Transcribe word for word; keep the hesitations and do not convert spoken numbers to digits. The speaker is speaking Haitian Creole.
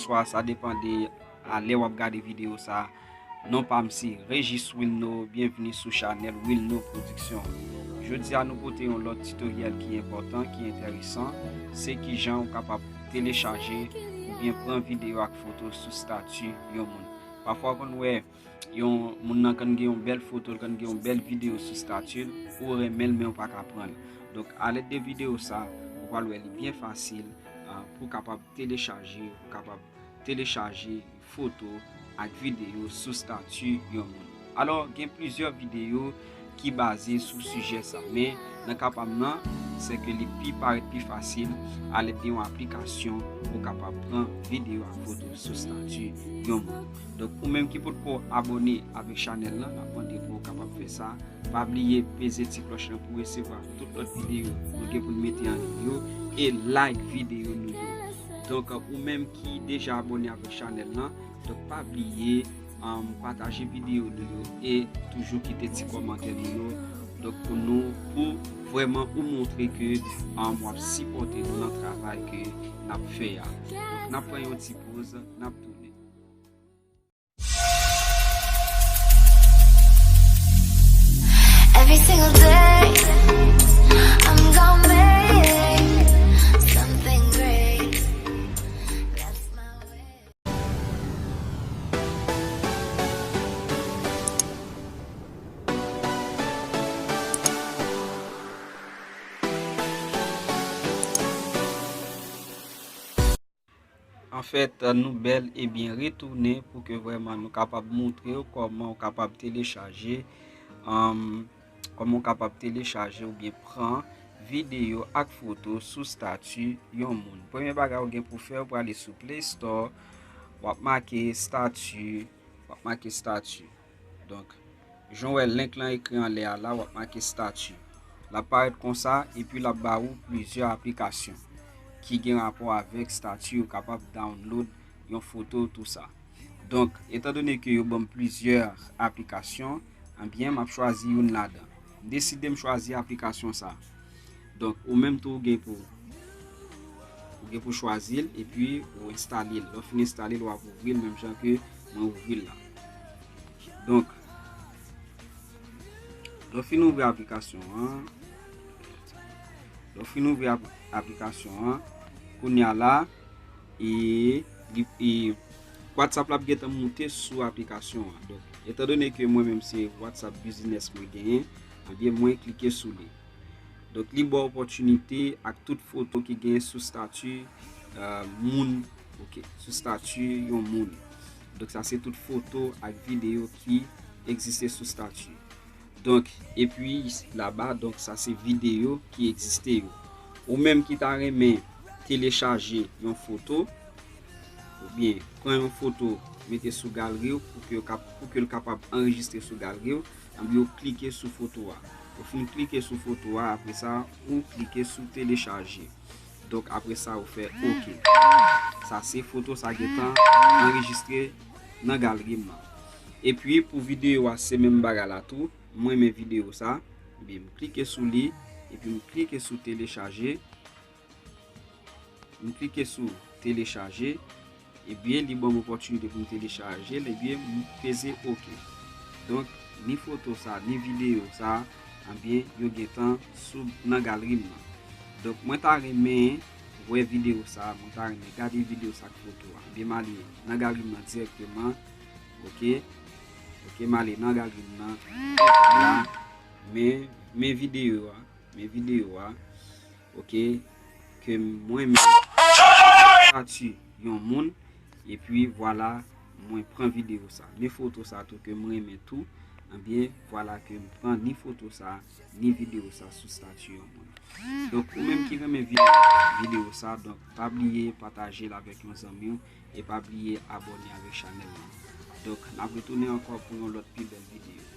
Swa sa depann de a lè w ap gade videyo sa. Non pa m se Regis Wilno, byenvini sou chanèl Wilno Production. Jodi a nou pote yon lòt titoryèl ki enpòtan, ki enteresan, se kijan ou kapab telechaje oubyen pran videyo ak foto sou stati yon moun. Pafwa w konn wè yon moun nan konn gen yon bèl foto, l konn gen yon bèl videyo sou stati l, ou renmen l men ou pa ka pran l. Donk alèd de videyo sa, ou pral wè li byen fasil, ah, pou w kapab telechaje, ou kapab telechaje foto ak videyo sou stati yon moun. Alò, gen plizyè videyo ki baze sou sijè sa, men nan ka pa m nan, se ke li pi parèt pi fasil alèd de yon aplikasyon pou w kapab pran videyo ak foto sou stati yon moun. Donk, ou menm ki potko abòne avèk chanèl lan, n ap mande pou w kapab fè sa. Pa bliye peze ti klòch lan pou w resevwa tout lòt videyo nou gen pou n mete an liy yo e like videyo nou yo. Donk, ou menm ki deja abòne avèk chanèl lan, donk pa bliye, um, pataje videyo nou yo e toujou kite ti kòmantè nou yo. Donk pou nou, pou vrèman ou montre ke, um, w ap sipòte nou nan travay ke n ap fè a. Donk n ap pran yon ti poz, n ap tounen. Every single day, I'm gonna make something great. That's my way. Anfèt, nou bèl e byen retounen pou ke vrèman nou kapab montre w kòman w kapab telechaje, um, kòman w kapab telechaje oubyen pran videyo ak foto sou stati yon moun. Premye bagay ou gen pou fè, ou prale sou Play Store, w ap make stati, w ap make stati. Donk, jan w wè link lan ekri anlè a la, w ap make stati. L ap parèt konsa, epi l ap ba ou plizyè aplikasyon ki gen rapò avèk stati, ou kapab download yon foto, tou sa. Donk, etandone ke yo ban m plizyè aplikasyon, ebyen, m ap chwazi youn ladan. M deside m chwazi aplikasyon sa. Donk, ou menm tou, ou gen pou, ou gen pou chwazi l, epi ou enstale l. Lè w fin enstale l, w ap ouvri l menm jan ke mwen ouvri l la. Donk, lè w fin ouvri aplikasyon an, lè w fin ouvri ap-, aplikasyon an, kounye a la, e, li, e, WhatsApp la ap gentan moute sou aplikasyon an. Donk, etandone ke mwen menm se WhatsApp Business mwen genyen, ebyen mwen klike sou li. Donk, li ba w opòtinite ak tout foto ki genyen sou stati, euh, moun, ok, sou stati yon moun. Donk, sa se tout foto ak videyo ki egziste sou stati. Donk, epi laba, donk, sa se videyo ki egziste yo. Ou menm ki ta renmen telechaje yon foto, oubyen pran yon foto, mete sou galri w pou ke, pou ke l kapab anrejistre sou galri w, ebyen ou klike sou foto a. Ou fin klike sou foto a, apre sa, ou klike sou telechaje. Donk, apre sa, ou fè ok. Sa se foto sa gentan anrejistre nan galri m nan. Epi, pou videyo a, se menm bagay la tou. Mwen renmen videyo sa. Ebyen, m klike sou li, epi m klike sou telechaje. M klike sou telechaje. Ebyen, li ban m opòtinite pou m telechaje l, ebyen, m peze ok. Donk, ni foto sa, ni videyo sa, ebyen, yo gentan sou, nan galri m nan. Donk, mwen ta renmen wè videyo sa, mwen ta renmen gade videyo sa ak foto a. Ebyen, m ale nan galri m nan dirèkteman. Ok. Ok, m ale nan galri m nan. Vwala. Men, men videyo a. Men videyo a. Ok, ke mwen menm stati yon moun, epi vwala, mwen pran videyo sa. Men foto sa tou ke mwen renmen tou, ebyen, vwala ke m pran ni foto sa, ni videyo sa sou stati yon moun. Donk, ou menm ki renmen vi-, videyo sa, donk, pa bliye pataje l avèk yon zanmi w, e pa bliye abòne avèk chanèl lan. Donk, n ap retounen ankò pou yon lòt pi bèl videyo.